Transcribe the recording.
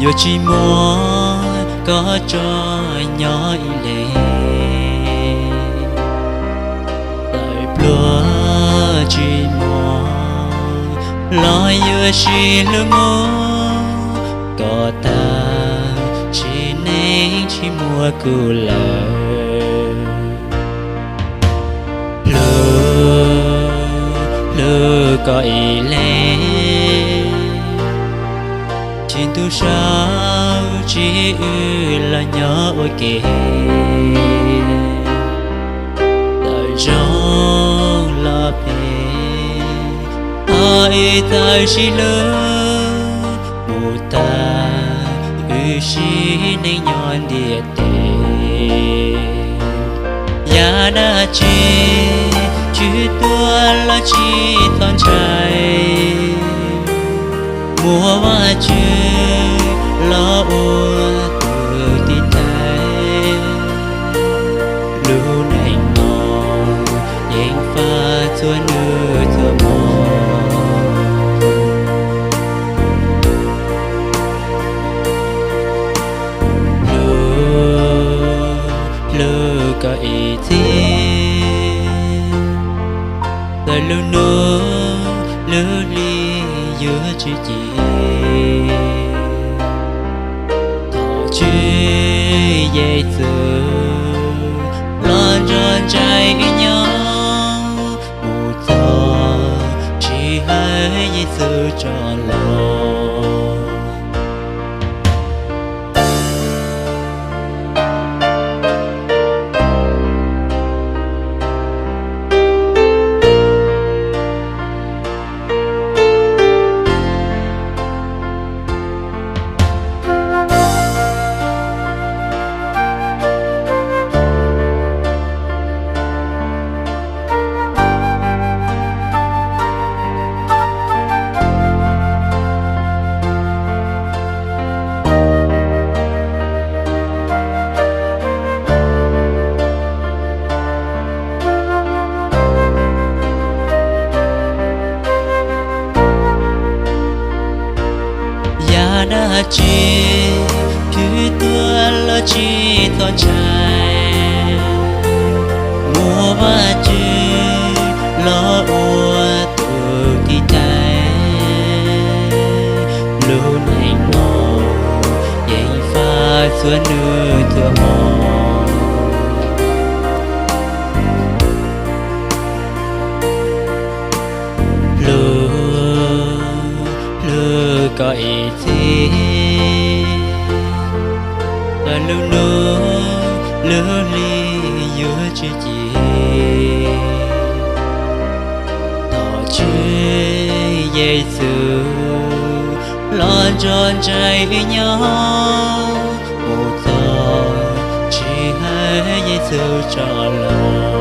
Yuav tsis muab koj tso nyob ib leeg, tawm plhuav tsis mos los yuav sib hlub mus kom tag, tsis neej tsis muaj kuv lawm. Hlub, hlub koj ib leeg, tsis ntuj saub tsis wb los nyob ua ke. Tawm zoo los phem, ho wb txawm sib hlub mus tag, wb sib neej nyob ntiaj teb. Yam dab tsi, tswv tuag los tsis txhob ntshai, muaj Vajtswv los ua tus tiv thaiv. Lub neej no yeej faj txhua nub txhua hmo. Hlub, hlub koj ib txhis, txawm lub hnub lub hli yuav tsis ci. Thov Tswv Yexus los nrog nraim wb nyob mus txog tsis hawb Yexus tso los. Yam dab tsi, tswv tuag los tsis txhob ntshai, muaj Vajtswv los ua tus tiv thaiv. Lub neej no yeej faj txhua nub txhua hmo. Hlub, hlub koj ib txhis, txawm lub hnub lub hli yuav tsis ci. Thov Tswv Yexus los nrog nraim wb nyob mus txog tsis hawb Yexus tso los.